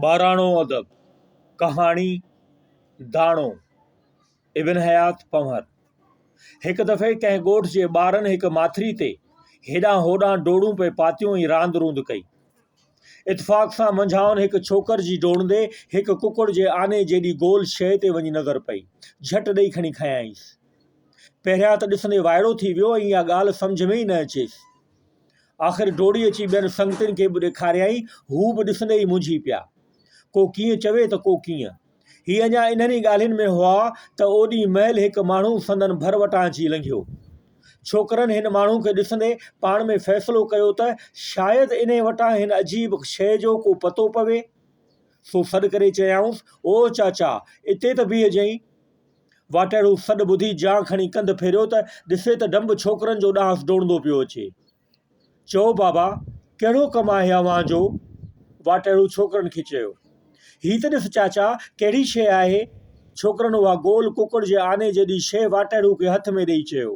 ٻاراڻو ادب، ڪهاڻي، داڻو، ابن حيات پنهور. هڪ دفعي ڪنهن ڳوٺ جي ٻارن هڪ ماٿري تي هيڏانهن هوڏانهن ڊوڙون پئي پاتيون ۽ راند روند ڪئي. اتفاق سان منجهائن هڪ ڇوڪر جي ڊوڙندي هڪ ڪڪڙ جي آني جيڏي گول شيء تي وڃي نظر پئي. جهٽ ڏئي کڻي کنيائينس. پهريان ته ڏسندي وائڙو ٿي ويو ۽ اها ڳالهه سمجهه ۾ ئي نه اچيس. آخر ڊوڙي اچي ٻين سنگتين کي به ڏيکاريائين، هو به ڏسندي ئي منجهي پيا. ڪو ڪيئن چوي ته ڪو ڪيئن. هي اڃا انهن ئي ڳالهين ۾ هئا ته اوڏي مهل هڪ ماڻهو سندن ڀر وٽان اچي لنگهيو. ڇوڪرن هن ماڻهو کي ڏسندي پاڻ ۾ فيصلو ڪيو ته شايد انهي وٽان هن عجيب شيء جو ڪو پتو پوي. سو سڏ ڪري چيائونس، او چاچا! اتي ته بيهجئين. واٽهڙو سڏ ٻڌي جان کڻي ڪنڌ ڦيريو ته ڏسي ته ڊنب ڇوڪرن جو ڏانهس ڊوڙندو پيو اچي. چئو بابا، ڪهڙو ڪم آهي اوهان جو؟ واٽهڙو ڇوڪرن کي چيو. هي ته ڏس چاچا، ڪهڙي شيء آهي؟ ڇوڪرن اها گول ڪڪڙ جي آني جيڏي شيء واٽهڙو کي هٿ ۾ ڏيئي چيو.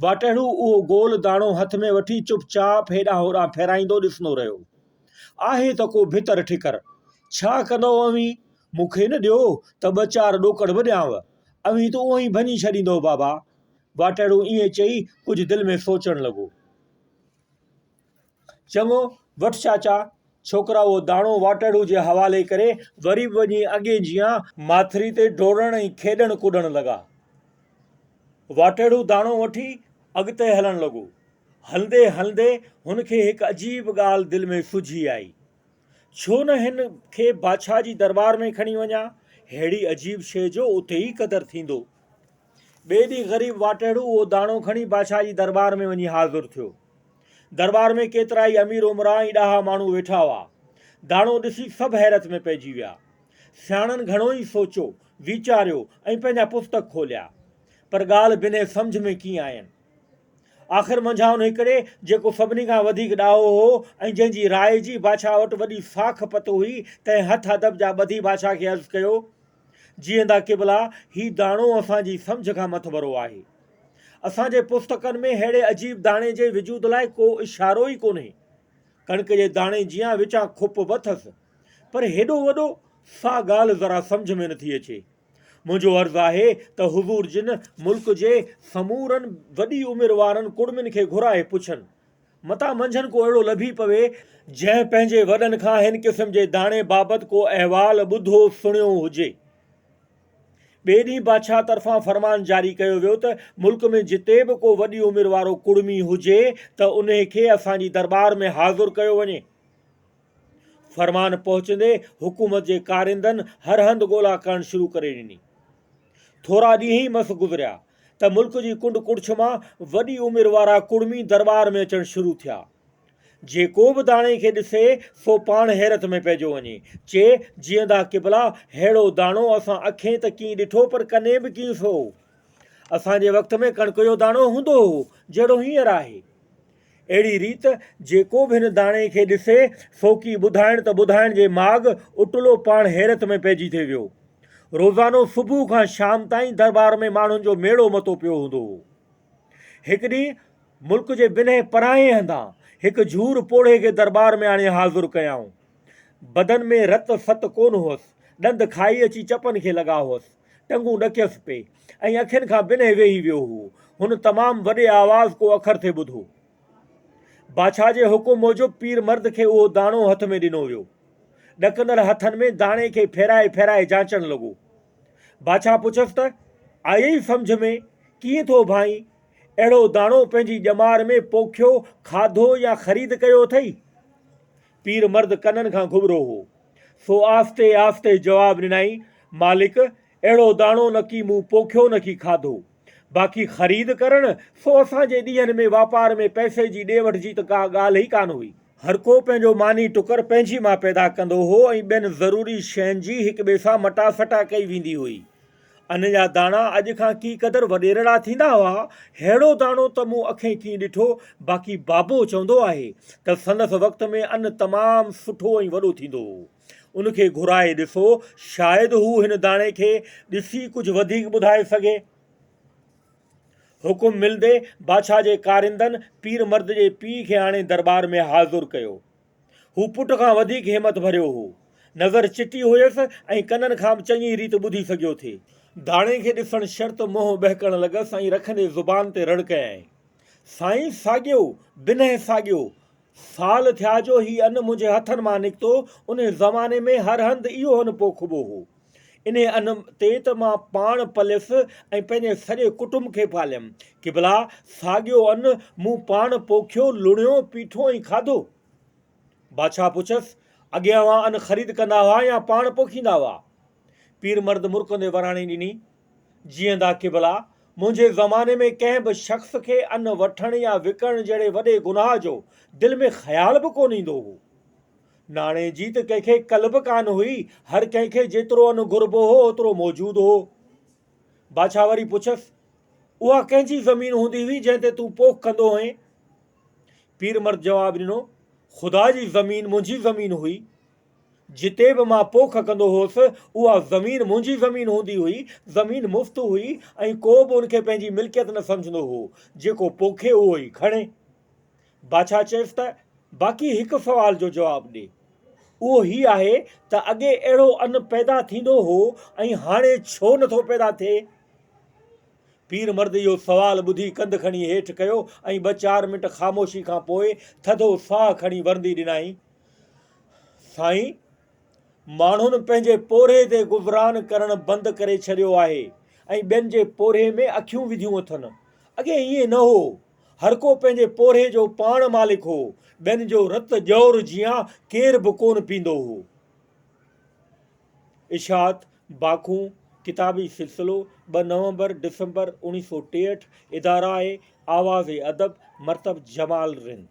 واٽهڙو اهو گول داڻو هٿ ۾ وٺي چپ چاپ هيڏانهن هوڏانهن ڦيرائيندو ڏسندو رهيو. آهي ته ڪو ڀتر ٺڪر. ڇا ڪندؤ اوهين؟ مون کي نه ڏيو ته ٻه چار ڏوڪڙ به ڏيانو. اوهين ته اونئين ڀڃي ڇڏيندؤ بابا. واٽهڙو ائين چئي ڪجهه دل ۾ سوچڻ لڳو. چڱو، وٺ چاچا. ڇوڪرا اهو داڻو واٽهڙو جي حوالي ڪري وري به وڃي اڳئين جيان ماٿري تي ڊوڙڻ ۽ کيڏڻ ڪڏڻ لڳا. واٽهڙو داڻو وٺي اڳتي هلڻ لڳو. هلندي هلندي هن کي هڪ عجيب ڳالهه دل ۾ سجهي آئي. ڇو نه هن کي بادشاهه جي درٻار ۾ کڻي وڃان، ههڙي عجيب شيء جو اتي ئي قدر ٿيندو. ٻئي ڏينهن غريب واٽهڙو اهو داڻو کڻي بادشاهه جي درٻار ۾ وڃي حاضر ٿيو. درٻار ۾ ڪيترائي امير امراء ۽ ڏاها ماڻهو ويٺا هئا. داڻو ڏسي سڀ حيرت ۾ پئجي ويا. سياڻن گهڻو ئي سوچيو، ويچاريو ۽ پنهنجا پستڪ کوليا، پر ڳالهه بنهه سمجهه ۾ ڪيئن آين. آخر منجهائن هڪڙي، جيڪو سڀني کان وڌيڪ ڏاهو هو ۽ جنهن جي راء جي بادشاهه وٽ وڏي ساک پت هئي، تنهن هٿ ادب جا ٻڌي بادشاهه کي عرض ڪيو، جيئندا قبلا، هي داڻو اسان جي سمجهه کان مٿڀرو آهي. اسان جي پستڪن ۾ ههڙي عجيب داڻي جي وجود لاء ڪو اشارو ئي ڪونهي. ڪڻڪ جي داڻي جيان وچان کپ به اٿس، پر هيڏو وڏو، سا ڳالهه ذرا سمجهه ۾ نٿي اچي. منهنجو عرض آهي ته حضور جن ملڪ جي سمورن وڏي عمر وارن ڪڙمين کي گهرائي پڇن، متان منجهن ڪو اهڙو لڀي پوي، جنهن پنهنجي وڏن کان هن قسم جي داڻي بابت ڪو احوال ٻڌو سڻيو هجي. ٻئي ڏينهن بادشاهه طرفان فرمان جاري ڪيو ويو ته ملڪ ۾ جتي به ڪو وڏي عمر وارو ڪڙمي هجي ته انهي کي اسان جي درٻار ۾ حاضر ڪيو وڃي. فرمان پهچندي حڪومت جي ڪارندن هر هنڌ ڳولا ڪرڻ شروع ڪري ڏني. ٿورا ڏينهن ئي مس گذريا ته ملڪ جي ڪنڊ ڪڙڇ مان وڏي عمر وارا ڪڙمي درٻار ۾ اچڻ شروع ٿيا. جيڪو به داڻي کي ڏسي سو پاڻ حيرت ۾ پئجو وڃي. چي، جيئندا قبلا، ههڙو داڻو اسان اکين ته ڪين ڏٺو پر ڪنين به ڪين سو. اسان جي وقت ۾ ڪڻڪ جو داڻو هوندو هو، جهڙو هينئر آهي. اهڙي ريت جيڪو به هن داڻي کي ڏسي، سو ڪي ٻڌائڻ ته ٻڌائڻ جي ماڳ اٽلو پاڻ حيرت ۾ پئجي ٿي ويو. روزانو صبح کان شام تائين درٻار ۾ ماڻهن جو ميڙو متو پيو هوندو هو. هڪ ڏينهن ملڪ جي بنهه پرانهين هنڌان هڪ جهور پوڙهي کي درٻار ۾ آڻي حاضر ڪيائون. بدن ۾ رت ست ڪونه هئس، ڏند کائي اچي چپن کي لڳا هئس. ٽنگون ڏڪيس پئي ۽ اکين کان بنهه ويهي ويو هو. هن تمام وڏي آواز ڪو اکر ٿي ٻڌو. بادشاهه جي حڪم موجب پير مرد کي اهو داڻو هٿ ۾ ڏنو ويو. ڏڪندڙ هٿن ۾ داڻي کي ڦيرائي ڦيرائي جانچڻ لڳو. بادشاهه پڇيس ته، آيئي سمجهه ۾، ڪيئن ٿو ڀانئين؟ اهڙو داڻو پنهنجي ڄمار ۾ پوکيو، کاڌو يا خريد ڪيو اٿئي؟ پير مرد ڪنن کان گهٻرو هو. سو آهستي آهستي جواب ڏنائين، مالڪ! اهڙو داڻو نڪي مون پوکيو نڪي کاڌو. باقي خريد ڪرڻ، سو اسان جي ڏينهن ۾ واپار ۾ پئسي جي ڏي وٺ جي ته ڪا ڳالهه ئي ڪانه هئي. هرڪو پنهنجو ماني ٽڪر پنهنجي مان پيدا ڪندو هو ۽ ٻين ضروري شين جي هڪٻئي سان مٽاسٽا ڪئي ويندي هئي. ان جا داڻا اڄ کان ڪي قدر وڏيرڙا ٿيندا هئا، ههڙو داڻو ته مون اکين ڪين ڏٺو، باقي بابو چوندو آهي ته سندس وقت ۾ ان تمام سٺو ۽ وڏو ٿيندو هو. ان کي گهرائي ڏسو، شايد هو هن داڻي کي ڏسي ڪجهه وڌيڪ ٻڌائي سگهي. حڪم ملندي بادشاهه جي ڪارندن پير مرد جي پيء کي آڻي درٻار ۾ حاضر ڪيو. هو پٽ کان وڌيڪ همت ڀريو هو. نظر چٽي هيس ۽ ڪنن کان به چڱي ريت ٻڌي سگهيو ٿي. داڻي کي ڏسڻ شرط منهن ٻهڪڻ لڳس ۽ رکندي زبان تي رڙ ڪيائين. سائين ساڳيو، بنهه ساڳيو. سال ٿيا جو هي ان منهنجي هٿن مان نڪتو، انهي زماني ۾ هر هنڌ اهو ان پوکبو هو. انهي ان تي ته مان پاڻ پليس ۽ پنهنجي سڄي ڪٽنب کي پاليم. قبلا، ساڳيو ان مون پاڻ پوکيو، لڻيو، پيٺو ۽ کاڌو. بادشاهه پڇيس، اڳي اوهان ان خريد ڪندا هئا يا پاڻ پوکيندا هئا؟ پير مرد مرڪندي وراڻي ڏني، جيئندا قبلا، منهنجي زماني ۾ ڪنهن به شخص کي ان وٺڻ يا وڪڻڻ جهڙي وڏي گناهه جو دل ۾ خيال به ڪونه ايندو هو. ناڻي جي ته ڪنهن کي ڪل به ڪانه هئي، هر ڪنهن کي جيترو ان گهربو هو اوترو موجود هو. بادشاهه وري پڇيس، اها ڪنهن جي زمين هوندي هئي جنهن تي تون پوک ڪندو هئين؟ پير مرد جواب ڏنو، خدا جي زمين منهنجي زمين هئي. جتي به مان پوک ڪندو هوس، اها زمين منهنجي زمين هوندي هئي، زمين مفت هئي ۽ ڪو به ان کي پنهنجي ملڪيت نه سمجهندو هو، جيڪو پوکي اهو ئي کڻي. بادشاهه چيس ته، باقي هڪ سوال جو جواب ڏي. اهو هي آهي ته اڳي اهڙو ان پيدا ٿيندو هو ۽ هاڻي ڇو نٿو پيدا ٿئي؟ پير مرد اهو سوال ٻڌي ڪنڌ کڻي هيٺ ڪيو ۽ ٻه چار منٽ خاموشي کان پوء ٿڌو ساهه کڻي ورندي ڏنائين. سائين! ماڻهن پنهنجي پورهيي تي گذران ڪرڻ بند ڪري ڇڏيو آهي ۽ ٻين جي پورهيي ۾ اکيون وڌيون اٿن. اڳي ائين نه هو. هرڪو پنهنجي پورهيي جو پاڻ مالڪ هو. ٻين جو رت ڄئور جيان ڪير به ڪونه پيندو هو. اشاعت، باکون، ڪتابي سلسلو، ٻه نومبر، ڊسمبر، 1963، ادارهء آواز ادب، مرتب جمال رند.